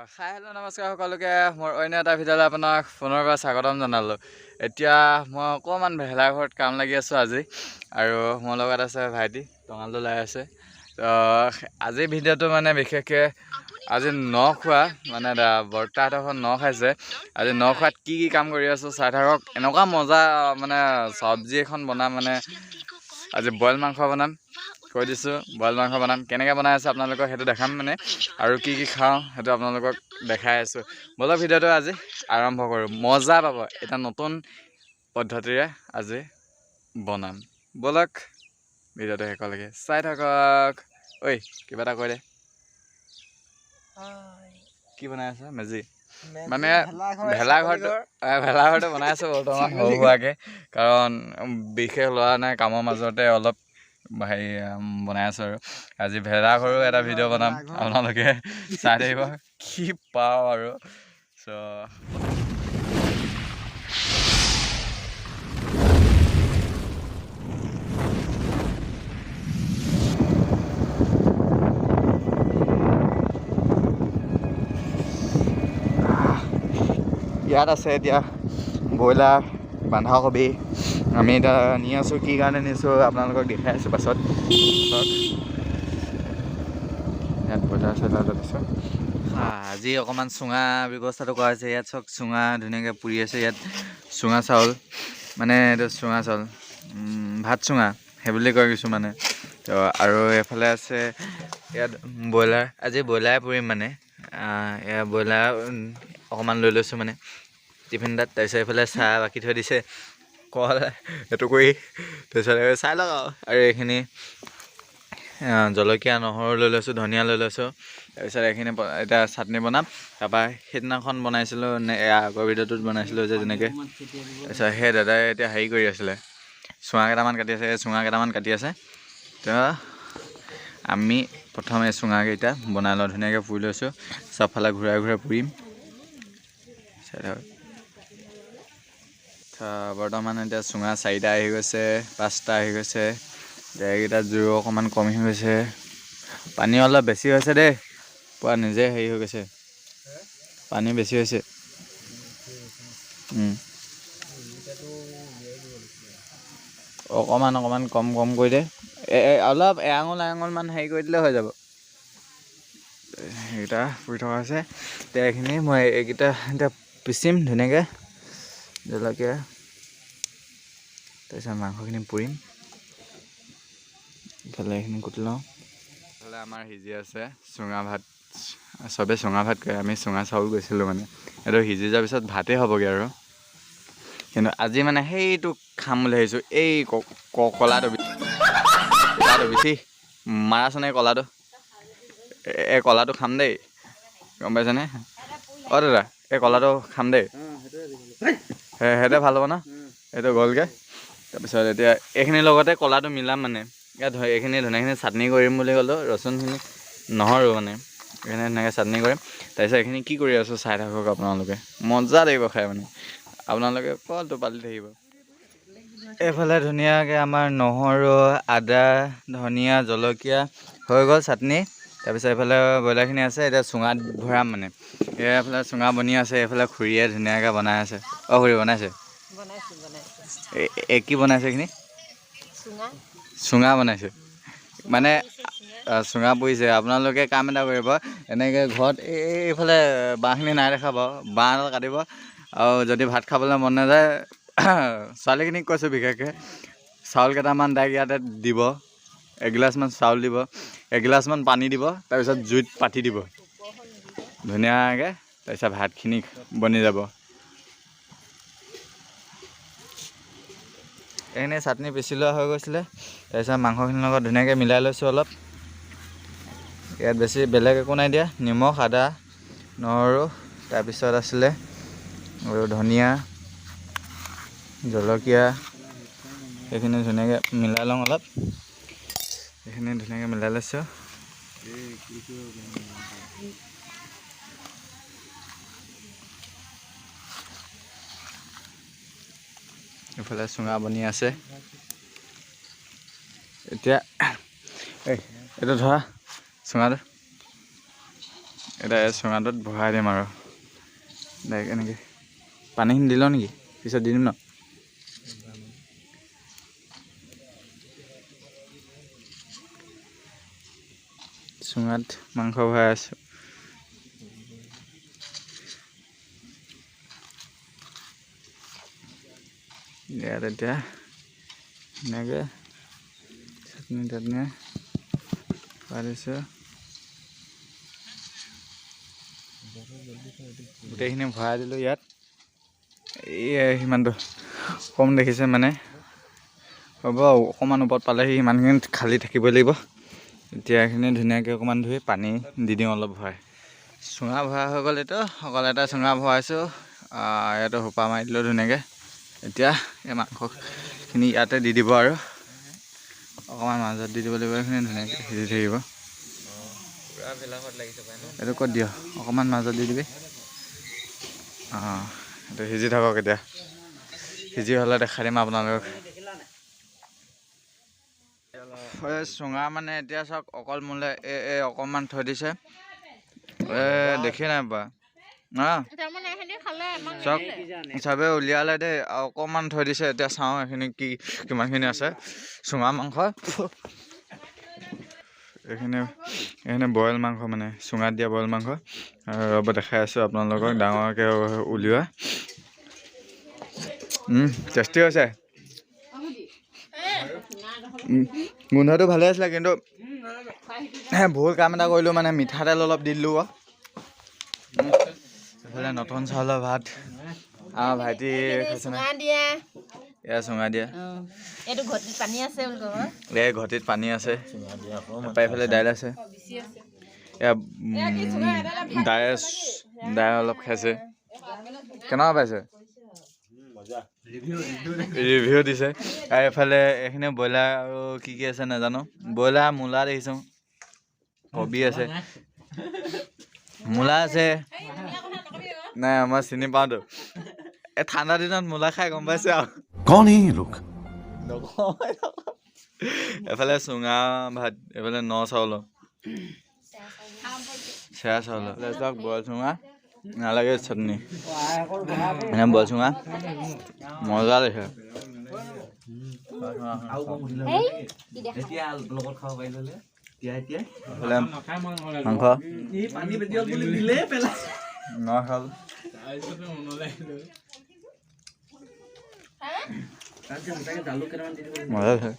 Hi hello' নমস্কাৰ সকলোকে, মোৰ অন্য এটা ভিডিঅ'লৈ আপোনাক পুনৰবাৰ স্বাগতম জনালোঁ। এতিয়া মই অকণমান ভেলাঘৰত কাম লাগি আছোঁ আজি, আৰু মোৰ লগত আছে ভাইটি টঙালটো লাই আছে। তো আজিৰ ভিডিঅ'টো মানে বিশেষকৈ আজি ন খোৱা, মানে বৰ্তাহঁতৰ ঘৰত ন খাইছে। আজি ন খোৱাত কি কি কাম কৰি আছোঁ চাই থাকক। এনেকুৱা মজা মানে চব্জি এখন বনাম, মানে আজি বইল মাংস বনাম, কৈ দিছোঁ বইল মাংস বনাম। কেনেকৈ বনাই আছে আপোনালোকক সেইটো দেখাম মানে, আৰু কি কি খাওঁ সেইটো আপোনালোকক দেখাই আছোঁ। ব'লক ভিডিঅ'টো আজি আৰম্ভ কৰোঁ, মজা পাব। এটা নতুন পদ্ধতিৰে আজি বনাম, ব'লক ভিডিঅ'টো শেষলৈকে চাই থাকক। ঐ কিবা এটা কৈ দে, কি বনাই আছে? মেজি মানে ভেলাঘৰটো বনাই আছোঁ বৰ্তমান সৰু সুৰাকৈ, কাৰণ বিশেষ ল'ৰা নাই, কামৰ মাজতে অলপ হেৰি বনাই আছোঁ। আৰু আজি ভেলাঘৰো এটা ভিডিঅ' বনাম, আপোনালোকে চাই থাকিব কি পাওঁ। আৰু চ' ইয়াত আছে এতিয়া ব্ৰইলাৰ, বন্ধাকবি আমি এতিয়া নি আছোঁ। কি কাৰণে নিছোঁ আপোনালোকক দেখাই আছোঁ পাছত। ইয়াত ব্ৰইলাৰ চইলাৰ আছে। আজি অকণমান চুঙা ব্যৱস্থাটো কৰা হৈছে। ইয়াত চব চুঙা ধুনীয়াকৈ পুৰি আছে। ইয়াত চুঙা চাউল, মানে এইটো চুঙা চাউল, ভাত চুঙা সেই বুলি কয় কিছুমানে। তো আৰু এইফালে আছে ইয়াত ব্ৰইলাৰ, আজি ব্ৰইলাৰে পুৰিম মানে। এয়া ব্ৰইলাৰ অকণমান লৈ লৈছোঁ মানে টিফিন তাত। তাৰপিছত এইফালে চাহ বাকি থৈ দিছে, কল এইটো কৰি তাৰপিছত চাই লওক। আৰু এইখিনি জলকীয়া নহৰু লৈ লৈছোঁ, ধনিয়া লৈ লৈছোঁ। তাৰপিছত এইখিনি এতিয়া চাটনি বনাম। তাৰপৰা সেইদিনাখন বনাইছিলোঁ, এয়া আগৰ ভিডিঅ'টোত বনাইছিলোঁ যে যেনেকৈ। তাৰপিছত সেই দাদাই এতিয়া হেৰি কৰি আছিলে, চুঙা কেইটামান কাটি আছে, এই চুঙা কেইটামান কাটি আছে। তো আমি প্ৰথমে চুঙাকেইটা বনাই লওঁ, ধুনীয়াকৈ পুৰি লৈছোঁ, চবফালে ঘূৰাই ঘূৰাই পুৰিম। বৰ্তমান এতিয়া চুঙা 4টা আহি গৈছে, 5টা আহি গৈছে। এতিয়া এইকেইটা জোৰ অকণমান কমি গৈছে, পানী অলপ বেছি হৈছে দেই, পূৰা নিজে হেৰি হৈ গৈছে, পানী বেছি হৈছে। অকণমান অকণমান কম কম কৰি দে, অলপ এআঙুল এআঙুলমান হেৰি কৰি দিলে হৈ যাব। সেইকেইটা পুৰি থকা হৈছে। এতিয়া এইখিনি মই এইকেইটা এতিয়া পিচিম ধুনীয়াকৈ, জলকীয়া, তাৰপিছত মাংসখিনি পুৰিম। ইফালে এইখিনি কুটি লওঁ। ইফালে আমাৰ সিজি আছে চুঙা ভাত, চবে চুঙা ভাত কয়, আমি চুঙা চাউল গৈছিলোঁ মানে। এইটো সিজি যোৱাৰ পিছত ভাতেই হ'বগৈ আৰু। কিন্তু আজি মানে সেইটো খাম বুলি ভাবিছোঁ, এই কলাটো বেছি মাৰাচোন, এই কলাটো, এই কলাটো খাম দেই, গম পাইছেনে? অঁ দাদা, এই কলাটো খাম দেই, সেইটোৱে ভাল হ'ব ন, এইটো গ'লগৈ। তাৰপিছত এতিয়া এইখিনিৰ লগতে কলাটো মিলাম মানে। ইয়াত এইখিনি ধুনীয়াখিনি চাটনি কৰিম বুলি ক'লোঁ, ৰচুনখিনি নহৰু মানে এইখিনি ধুনীয়াকৈ চাটনি কৰিম। তাৰপিছত এইখিনি কি কৰি আছোঁ চাই থাকক আপোনালোকে, মজা লাগিব খাই মানে, আপোনালোকে কলটো পালি থাকিব। এইফালে ধুনীয়াকৈ আমাৰ নহৰু, আদা, ধনিয়া, জলকীয়া হৈ গ'ল চাটনি। তাৰপিছত এইফালে ব্ৰইলাৰখিনি আছে, এতিয়া চুঙাত ভৰাম মানে। এইফালে চুঙা বনি আছে, এইফালে খুৰীয়ে ধুনীয়াকৈ বনাই আছে। অঁ খুৰী বনাইছে? এই কি বনাইছে এইখিনি? চুঙা বনাইছে মানে, চুঙা পুৰিছে। আপোনালোকে কাম এটা কৰিব, এনেকৈ ঘৰত এইফালে বাঁহখিনি নাই দেখা বাৰু, বাঁহ এডাল কাটিব। আৰু যদি ভাত খাবলৈ মন নাযায়, ছোৱালীখিনিক কৈছোঁ বিশেষকৈ, চাউল কেইটামান তাইক ইয়াতে দিব, এগিলাচমান চাউল দিব, এগিলাচমান পানী দিব, তাৰপিছত জুইত পাতি দিব ধুনীয়াকৈ, তাৰপিছত ভাতখিনি বনি যাব। এইখিনি চাটনি পিচি লোৱা হৈ গৈছিলে। তাৰপিছত মাংসখিনিৰ লগত ধুনীয়াকৈ মিলাই লৈছোঁ অলপ। ইয়াত বেছি বেলেগ একো নাই দিয়া, নিমখ, আদা, নহৰু, তাৰপিছত আছিলে আৰু ধনিয়া, জলকীয়া, সেইখিনি ধুনীয়াকৈ মিলাই লওঁ অলপ। এইখিনি ধুনীয়াকৈ মিলাই লৈছোঁ। এইফালে চুঙা বনি আছে। এতিয়া এইটো ধৰা চুঙাটো। এতিয়া এই চুঙাটোত ভৰাই দিম আৰু ডাইৰেক্ট এনেকৈ। পানীখিনি দি লওঁ নেকি, পিছত দি দিম ন? চুঙাত মাংস ভৰাই আছোঁ। ইয়াত এতিয়া এনেকৈ চাটনি তাটনি খুৱাই দিছোঁ। গোটেইখিনি ভৰাই দিলোঁ ইয়াত। এই সিমানটো কম দেখিছে মানে হ'ব, অকণমান ওপৰত পালেহি সিমানখিনি খালী থাকিবই লাগিব। এতিয়া এইখিনি ধুনীয়াকৈ অকণমান ধুই পানী দি দিওঁ অলপ ভৰাই। চুঙা ভৰা হৈ গ'ল। এইটো অকল এটা চুঙা ভৰাইছোঁ। ইয়াতে সোপা মাৰি দিলোঁ ধুনীয়াকৈ। এতিয়া এই মাংসখিনি ইয়াতে দি দিব আৰু অকণমান মাজত দি দিব লাগিব। এইখিনি ধুনীয়াকৈ সিজি থাকিব। এইটো ক'ত দিয়, অকণমান মাজত দি দিবি। অঁ, এইটো সিজি থাকক। এতিয়া সিজি হ'লে দেখাই দিম আপোনালোকক। এই চুঙা মানে এতিয়া চাওক, অকল মোলৈ এই অকণমান থৈ দিছে। এই দেখি নাই পোৱা। চাওক চবে উলিয়ালে দেই, অকণমান থৈ দিছে। এতিয়া চাওঁ এইখিনি কি কিমানখিনি আছে চুঙা মাংস। এইখিনি এইখিনি বইল মাংস, মানে চুঙাত দিয়া বইল মাংস। ৰ'ব দেখাই আছোঁ আপোনালোকক ডাঙৰকৈ উলিওৱা। টেষ্টি হৈছে। গোন্ধটো ভালে আছিলে, কিন্তু ভুল কাম এটা কৰিলোঁ, মানে মিঠাতেল অলপ দি দিলোঁ। এইফালে নতুন চাউলৰ ভাত। আমাৰ ভাইটি খাইছে নাই? এয়া চুঙা দিয়া। এই ঘটিত পানী আছে, এইফালে দাইল আছে। এয়া দাইল দাইল অলপ খাইছে। কেনেকুৱা পাইছে? ৰিভিউ দিছে। আৰু এইফালে এইখিনি ব্ৰইলাৰ আৰু কি কি আছে নাজানো। ব্ৰইলাৰ, মূলা দেখিছোঁ, কবি আছে, মূলা আছে। নাই আমাৰ চিনি পাওঁতো। এই ঠাণ্ডা দিনত মূলা খাই গম পাইছে আৰু। कौन है ये लोग? এফালে চুঙা ভাত, এইফালে ন চাউলৰ চেৰা চাউলৰ চাওক বইল চুঙা নালাগে চাটনি, এনে বইল চুঙা মজা দেখে। এইফালে মাংস ন চাউল। মজা আছে।